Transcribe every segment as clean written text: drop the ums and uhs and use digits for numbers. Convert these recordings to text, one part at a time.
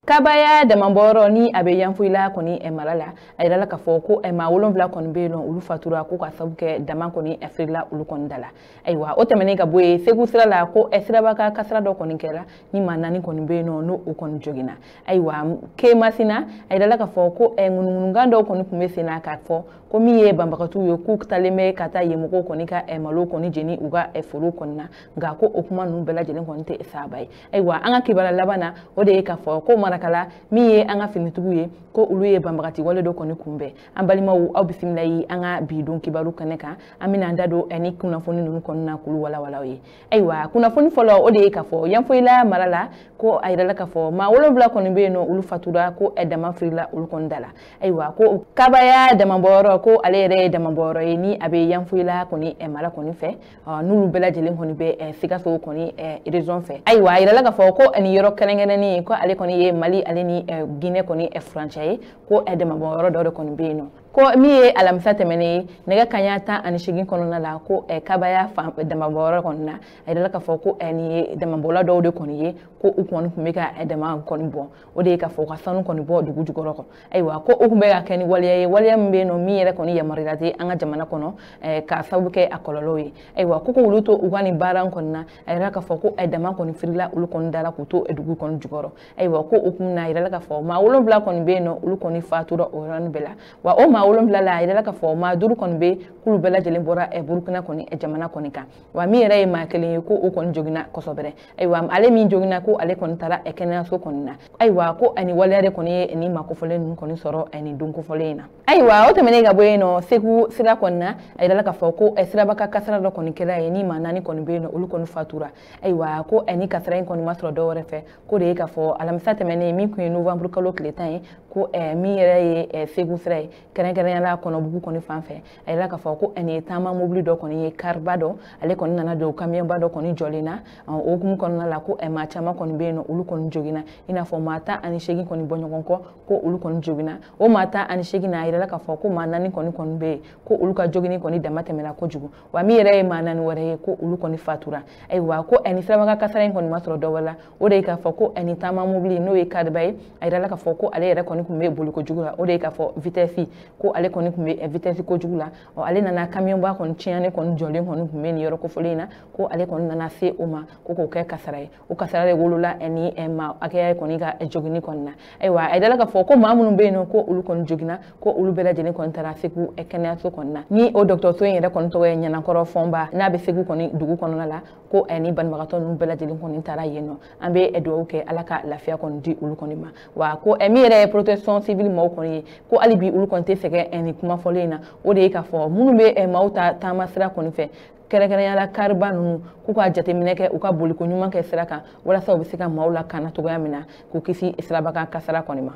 Kabaya damabɔyɔrɔ ni a bɛ Yanfolila kɔni mara la, a yirala k'a fɔ ko maa 7 kɔni bɛ yen nɔ, olu fatura ko ka sababu kɛ dama kɔni firila olu kɔni da la. Ayiwa, o tɛmɛnen ka bɔ yen, Segu sira la, ko siraba ka kasara dɔ kɔni kɛra ni maa 4 kɔni bɛ yen nɔ, n'o o kɔni joginna. Ayiwa, Kemasina, a yirala k'a fɔ ko ŋunuŋunukan dɔw kɔni tun bɛ sen na k'a fɔ ko min ye banbagatiw ye, k'u talen bɛ ka taa yen mɔgɔw kɔni ka malo kɔni jeni u ka foro kɔni na, nka ko o kuma ninnu bɛɛ lajɛlen kɔni tɛ saba ye. Ayiwa, an ka kibaruya laban na, o de ye k'a fɔ ko Marakala, min ye an ka finitigiw ye, ko olu ye banbagati wale dɔ kɔni kunbɛn. An balimaw, aw bisimila ye an ka bi don kibaru kɛnɛ kan. An bɛna an da don ni kunnafoni ninnu kɔnɔna na k'olu walawala ye. Ayiwa, kunnafoni fɔlɔ, o de ye k'a fɔ Yanfolila mara la, ko a yirala k'a fɔ maa 7 kɔni bɛ yen nɔ, olu fatura ko dama firila olu kɔni da la. Ayiwa, ko Kabaya damabɔyɔrɔ, ko ale yɛrɛ ye damabɔyɔrɔ ye ni a bɛ Yanfolila kɔni mara kɔni fɛ, n'olu bɛɛ lajɛlen kɔni bɛ Sikaso kɔni région fɛ. Ayiwa, a yirala k'a fɔ ko nin yɔrɔ kɛrɛnkɛrɛnnen, ko ale kɔni ye Mali ale ni Guinée kɔni furancɛ ye, ko damabɔyɔrɔ dɔ de kɔni bɛ yen nɔ. Ko min ye alamisa tɛmɛnen ye, nɛgɛ kanɲɛ 18 kɔnɔna la, ko Kabaya fan damabɔyɔrɔ kɔni na, a yirala k'a fɔ ko nin ye damabɔla dɔw de kɔni ye, ko u kɔni tun bɛ ka dama kɔni bɔ, o de ye k'a fɔ u ka sanu kɔni bɔ dugu jukɔrɔ kɔ. Ayiwa, ko o tun bɛ ka kɛ ni waleya ye, waleya min bɛ yen nɔ, min yɛrɛ kɔni yamaruya tɛ an ka jamana kɔnɔ, k'a sababu kɛ a kɔlɔlɔw ye. Ayiwa, ko k'olu to u ka nin baara in kɔni na, a yirala k'a fɔ ko dama kɔni firila olu kɔni da la k'u to dugu kɔni jukɔrɔ. Ayiwa, ko o kun na, a yirala k'a fɔ maa 7 kɔni bɛ yen nɔ, olu kɔni fatura o yɔrɔnin bɛɛ la. Wa o maa 7 la, a yirala k'a fɔ maa 5 kɔni bɛ k'olu bɛɛ lajɛlen bɔra Burukina kɔni jamana kɔni kan. Wa min yɛrɛ ye maa 1 ye, ko o kɔni joginna kosɛbɛ. Ayiwa, ale min joginna, ko ale kɔni taara kɛnɛyaso kɔni na. Ayiwa, ko ani waleya de kɔni ye nin maa kofɔlen ninnu kɔni sɔrɔ nin don kofɔlen in na. Ayiwa, o tɛmɛnen ka bɔ yen nɔ, Segu sira kɔni na, a yirala k'a fɔ ko siraba ka kasara dɔ kɔni kɛra yen ni maa 4 kɔni bɛ yen nɔ, olu kɔni fatura. Ayiwa, ko ni kasara in kɔni ma sɔrɔ dɔw wɛrɛ fɛ, ko de ye k'a fɔ alamisa tɛmɛnen, min tun ye novembre kalo tile 10 ye, ko min yɛrɛ ye Segu sira ye, kɛrɛnkɛrɛnnenya la Kɔnɔbugu kɔni fan fɛ, a yirala k'a fɔ ko nin ye taama mobili dɔ kɔni ye, kariba dɔ, ale kɔni nana don kamiyɔnba dɔ kɔni jɔlen na. O hukumu kɔnɔna la, ko maa caman kɔni bɛ yen nɔ, olu kɔni joginna, i n'a fɔ maa 18 kɔni bɔ ɲɔgɔn kɔ, ko olu kɔni joginna. O maa 18 na, a yirala k'a fɔ ko maa 4 kɔni bɛ yen, ko olu ka joginni kɔni dama tɛmɛna kojugu. Wa min yɛrɛ ye maa 4 wɛrɛ ye, ko olu kɔni fatura. Ayiwa, ko ni sirabaga kasara in kɔni ma sɔrɔ dɔ wɛrɛ la, o de ye k'a fɔ ko ni taama mobili, n'o ye kariba ye, a yirala k'a fɔ ko ale yɛrɛ kɔni tun bɛ boli kojugu la, o de ye k'a fɔ vitesse, ko ale kɔni tun bɛ vitesse kojugu la. Ɔ, ale nana kamiyɔnba kɔni tiɲɛnen kɔni jɔlen kɔni tun bɛ nin yɔrɔ kofɔlen in na, ko ale kɔni nana se o ma, ko k'o kɛ kasara ye. O kasara de wolola ni maa hakɛya kɔni ka joginni kɔni na. Ayiwa, a yirala k'a fɔ ko maa minnu bɛ yen nɔ, ko olu kɔni joginna, ko olu bɛɛ lajɛlen kɔni taara Segu kɛnɛyaso kɔni na, ni o dɔgɔtɔrɔso in yɛrɛ kɔni tɔgɔ ye Ɲanankɔrɔ Fɔnba, n'a bɛ Segu kɔni dugu kɔnɔna la, ko ni banabagatɔ ninnu bɛɛ lajɛlen kɔni taara yen nɔ. An bɛ dugawu kɛ Ala ka lafiya kɔni di olu kɔni ma. Wa ko min yɛrɛ ye protection civile maaw kɔni ye, ko hali bi olu kɔni tɛ sɛgɛn nin kuma fɔlen in na, o de ye k'a fɔ minnu bɛ maaw ta taama sira kɔni fɛ, kɛrɛnkɛrɛnnenya la kariba ninnu, k'u ka jateminɛ kɛ, u ka boliko ɲuman kɛ sira kan, walasa u bɛ se ka maaw lakana cogoya min na, k'u kisi sirabakan kasara kɔni ma.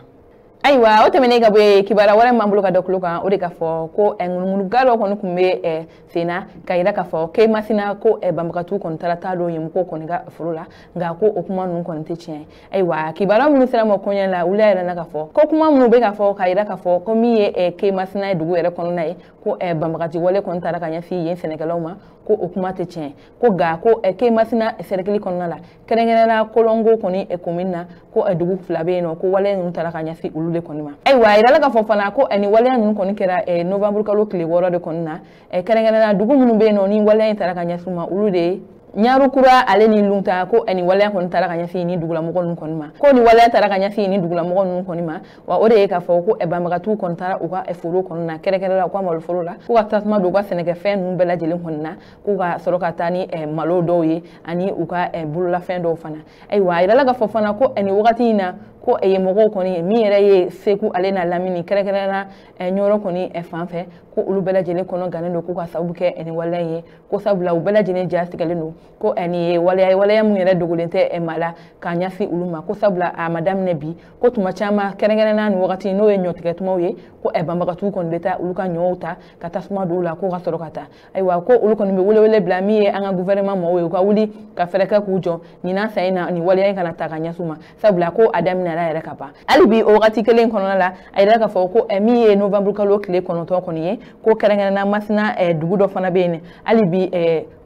Ayiwa, o tɛmɛnen ka bɔ yen, kibaruya wɛrɛ min b'an bolo ka da tulo kan, o de k'a fɔ ko ŋunuŋunuga dɔ kɔni tun bɛ sen na ka yira k'a fɔ Kemasina, ko banbagatiw kɔni taara taa don yen mɔgɔw kɔni ka foro la, nka ko o kuma ninnu kɔni tɛ tiɲɛ ye. Ayiwa, kibaruya minnu sera ma kɔɲɛ la, olu y'a yira k'a fɔ ko kuma minnu bɛ k'a fɔ ka yira k'a fɔ ko min ye Kemasina ye dugu yɛrɛ kɔnɔna ye, ko banbagati wale kɔni taara ka ɲɛsin yen sɛnɛkɛlaw ma, ko o kuma tɛ tiɲɛ. Ko nka ko Kemasina cercle kɔnɔna la, kɛrɛnkɛrɛnnenya la Kolongo kɔni commune na, ko dugu 2 bɛ yen nɔ, ko wale ninnu taara ka ɲɛsin olu de kɔni ma. Ayiwa, a yirala k'a fɔ fana ko nin waleya ninnu kɔni kɛra novembre kalo tile 6 de kɔni na, kɛrɛnkɛrɛnnenya la dugu minnu bɛ yen nɔ, ni waleya in taara ka ɲɛsin u ma, olu de ye Ɲarukura ale ni Lunta, ko nin waleya kɔni taara ka ɲɛsin ni dugulamɔgɔ ninnu kɔni ma, ko nin waleya taara ka ɲɛsin ni dugulamɔgɔ ninnu kɔni ma. Wa o de ye k'a fɔ ko banbagatiw kɔni taara u ka foro kɔni na, kɛrɛnkɛrɛnnenya la u ka maloforo la, k'u ka tasuma don u ka sɛnɛkɛfɛn ninnu bɛɛ lajɛlen kɔni na, k'u ka sɔrɔ ka taa ni malo dɔw ye ani u ka bololafɛn dɔw fana. Ayiwa, a yirala k'a fɔ fana ko nin wagati in na, ko yen mɔgɔw kɔni, min yɛrɛ ye Segu ale n'a lamini, kɛrɛnkɛrɛnnenya la Ɲɔrɔ kɔni fan fɛ, ko olu bɛɛ lajɛlen kɔnɔ gannen don, k'u ka sababu kɛ nin waleya in ye, ko sabula u bɛɛ lajɛlen ja tigɛlen don, ko nin ye waleya ye, waleya min yɛrɛ dogolen tɛ maa la k'a ɲɛsin olu ma, ko sabula a ma daminɛ bi, ko tuma caman, kɛrɛnkɛrɛnnenya nin wagati n'o ye ɲɔtigɛ tumaw ye, ko banbagatiw kɔni bɛ taa olu ka ɲɔw ta ka tasuma don u la, k'o ka sɔrɔ ka taa. Ayiwa, ko olu kɔni bɛ welewele bila min ye an ka gouvernement mɔgɔw ye, u ka wuli ka fɛɛrɛ kɛ k'u jɔ ɲinan san in na, nin waleya in kana ta ka ɲɛsin u ma, sabula ko a daminɛra yɛrɛ ka ban. Hali bi o wagati kelen kɔnɔna la, a yirala k'a fɔ ko min ye novembre kalo tile 9 kɔni ye, ko kɛrɛnkɛrɛnnenya Masina dugu dɔ fana bɛ yen hali bi.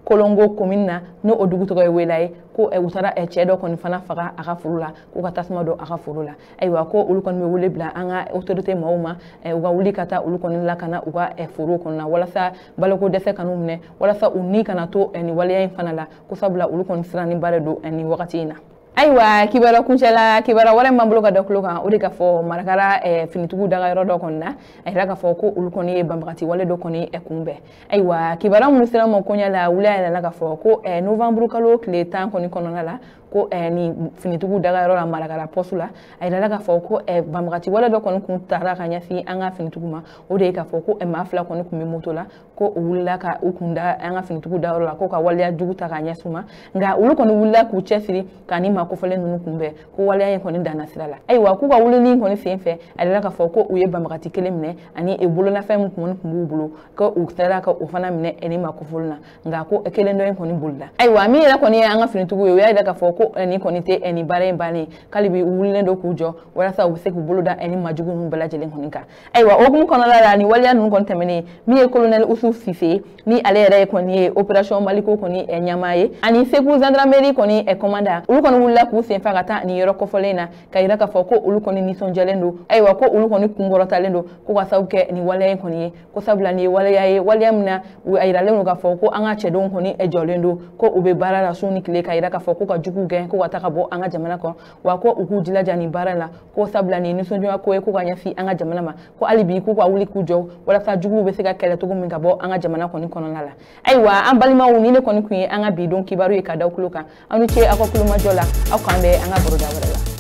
Kolongo commune na n'o o dugu tɔgɔ ye Wela ye, ko u taara cɛ dɔ kɔni fana faga a ka foro la, k'u ka tasuma don a ka foro la. Ayiwa, ko olu kɔni bɛ wele bila an ka autorité maaw ma, u ka wuli ka taa olu kɔni lakana u ka foro kɔnɔ walasa baloko dɛsɛ kan'u minɛ, walasa u ni kana to nin waleya in fana la, ko sabula olu kɔni siranni ba de don nin wagati in na. Ayiwa, kibaruya kuncɛla, kibaruya wɛrɛ min b'an bolo ka da tulo kan, o de ka fɔ Marakara finitigiw dagayɔrɔ dɔ kɔni na, a yira k'a fɔ ko olu kɔni ye banbagati wale dɔ kɔni kunbɛn. Ayiwa, kibaruya minnu sera ma koɲɛ la, wuli a yɛrɛ la k'a fɔ ko novembre kalo tile 10 kɔni kɔnɔna la, ko ni finitigiw dagayɔrɔ la Marakara poste la, a yirala k'a fɔ ko banbagati wale dɔ kɔni kun taara ka ɲɛsin an ka finitigiw ma. O de ye k'a fɔ ko maa 2 kɔni kun bɛ moto la, ko u wulila ka u kun da an ka finitigiw dayɔrɔ la, ko ka waleya jugu ta ka ɲɛsin u ma, nka olu kɔni wulila k'u cɛsiri ka ni maa kofɔlen ninnu kunbɛn, ko waleya in kɔni danna sira la. Ayiwa, k'u ka wulili kɔni sen fɛ, a yirala k'a fɔ ko u ye banbagati kelen minɛ ani bololafɛn min kɔni kun b'u bolo, ko u sera ka o fana minɛ ni maa kofɔlen na, nka ko kelen dɔ in kɔni bolila. Ayiwa, min yɛrɛ kɔni ye an ka finitigiw ye, u y'a yira k'a fɔ ko nin kɔni tɛ nin baara in bannen, k'ale bi wulilen don k'u jɔ walasa u bɛ se k'u bolo da ni majugu ninnu bɛɛ lajɛlen kɔni kan. Ayiwa, o hukumu kɔnɔna la, nin waleya ninnu kɔni tɛmɛnen, min ye colonel Ousou Cissé ni ale yɛrɛ kɔni ye opération Maliko kɔni ɲɛmaa ye, ani Segu gendarmerie kɔni commandant, olu kɔni wulila k'u senfa ka taa nin yɔrɔ kɔfɔlen na, ka yira k'a fɔ ko olu kɔni nisɔndiyalen don. Ayiwa, ko olu kɔni kunkɔrɔtalen don ko ka sababu kɛ nin waleya in kɔni ye, ko sabula nin ye waleya ye, waleya min na a yiralen don k'a fɔ ko an ka cɛdenw kɔni jɔlen don, ko u bɛ baara la su ni tile, ka yira k'a fɔ ko ka jugu gɛn ko ka taa ka bɔ an ka jamana kɔnɔ, wa ko u k'u jilaja nin baara la, ko sabula nin nisɔndiya ko ye ko ka ɲɛsin an ka jamana ma, ko hali bi k'u ka wuli k'u jɔ walasa juguw bɛ se ka kɛlɛ cogo min ka bɔ an ka jamana kɔni kɔnɔna la. Ayiwa, an balimaw, ni ne kɔni kun ye an ka bi don kibaru ye ka da tulo kan. Aw ni ce aw ka kulomajɔ la, aw k'an bɛn an ka baroda wɛrɛ la.